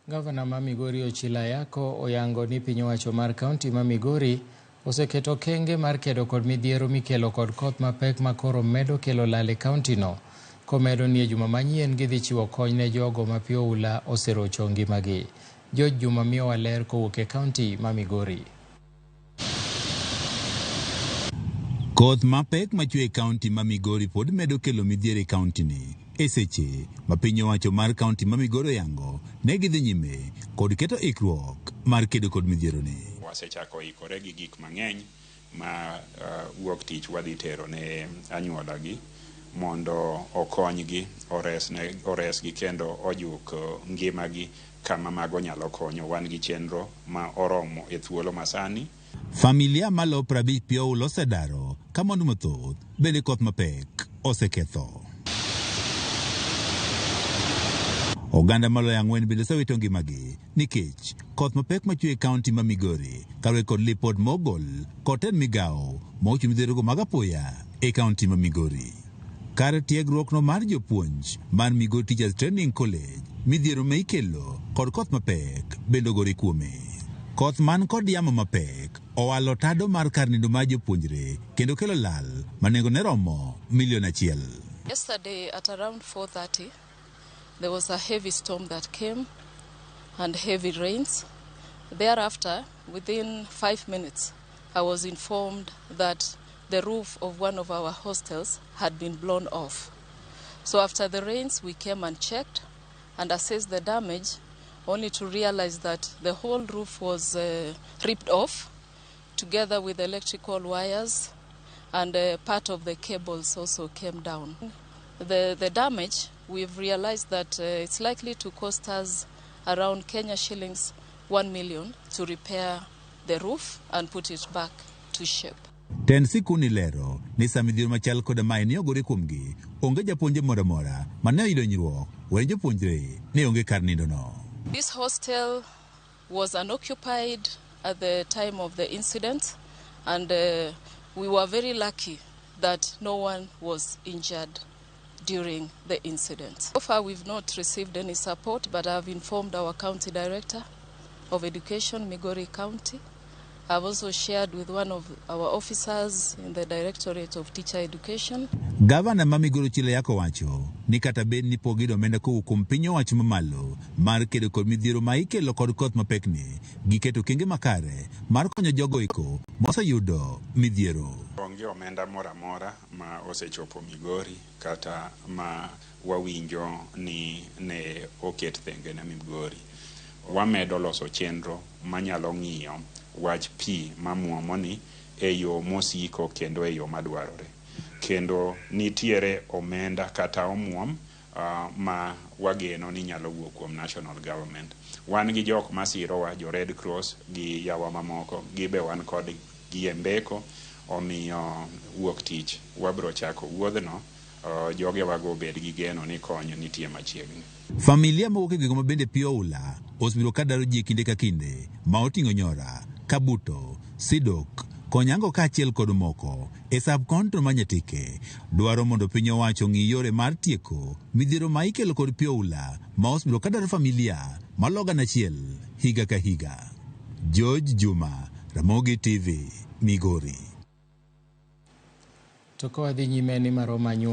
Gavana ma Migori Ochilo Ayacko oyango ni piny owacho mar kaunti ma Migori oseketo okenge mar kedo kod midhiero mikelo kod koth mapek ma koro medo kelo lal e kauntino. Komedo ni e juma manyien gidhi chiwo kony ne jogo ma pi oula oserocho ngimagi. George Juma miyowa ler kowuok e kaunti ma Migori. Koth mapek machwe e kaunti ma Migori pod medo kelo midhiero e kaunti ni. E seche ma piny owacho mar kaunti ma Migori oyango ne gidhi nyime kod keto ikruok mar kedo kod midhiero ni. Wasechako ikore gi gik mang'eny ma wuok tich wadhi tero ne anyuola gi mondo okonygi, oresgi kendo ojuk ngimagi kama mago nyalo konyo. Wan gi chenro ma oromo e thuolo masani. Familia malo 50 pi oula osedaro ka mwandu mathoth bende koth mapek oseketho. Oganda maloyo 4 bende osewito ngimagi nikech koth mapek machwe e kaunti ma Migori kaluwore kod lipot mogol kod tend migawo ma ochung' midhierogo mag apoya e kaunti ma Migori. Kar tiegruok no mar jopuonj mar Migori Teachers Training College midhiero ma ikelo kod koth mapek bende ogore kuome. Koth man kod yamo mapek owalo tado mar kar nindo mar jopuonjre kendo kelo lal ma nengone romo milion 1. Yesterday at around 4:30 there was a heavy storm that came and heavy rains. Thereafter, within 5 minutes, I was informed that the roof of one of our hostels had been blown off. So after the rains, we came and checked and assessed the damage, only to realize that the whole roof was ripped off, together with electrical wires, and part of the cables also came down. The damage, we've realized that it's likely to cost us around Kenya shillings 1 million to repair the roof and put it back to shape. Tend sikul lero ni sama midhiero machal koda mae ne ogore kuomgi, onge japuonje moro amora mane oyudo hinyruok, wen jopuonjre ne onge kar nindo no. This hostel was unoccupied at the time of the incident, and we were very lucky that no one was injured during the incident. So far we've not received any support, but I've informed our county director of education, Migori County. I've also shared with one of our officers in the Directorate of Teacher Education. Gavana ma Migori Ochilo Ayacko wacho ni kata bed ni pok giyudo omenda kowuok kuom piny owacho mamalo mar kedo kod midhiero ma ikelo kod koth mapekni, giketo okenge makare mar konyo jogo eko moseyudo midhiero. Onge omenda moro amora ma osechopo Migori kata ma wawinjo ni ne oket thenge ne Migori. Wamedo loso chenro manyalo ng'iyo wach pi mamuomoni e yo mosiko kendo e yo madwarore. Kendo nitiere omenda kata omuom ma wageno ni nyalo wuok kuom national government. Wan gi jok masirowa, jo Red Cross gi yawa mamoko, gibe wan kod gi e mbeko, omiyo wuok tich wabro chako wuodhno, jogewago obed gi geno ni kony nitie machiegni. Familia mawuok e gwenge ma bende pi oula osebiro ka daro ji kinde ka kinde ma oting'o Nyora, Kabuto, Sidok, Konyango kaachiel kod moko e sub-county ma Nyatike dwaro mondo piny owacho ong'i yore mar tieko midhiero ma ikelo kod pi oula ma osebiro ka daro familia malo 1,000 higa ka higa. George Juma, Ramogi TV, Migori. To ka wadhi nyime ni maromo anyuola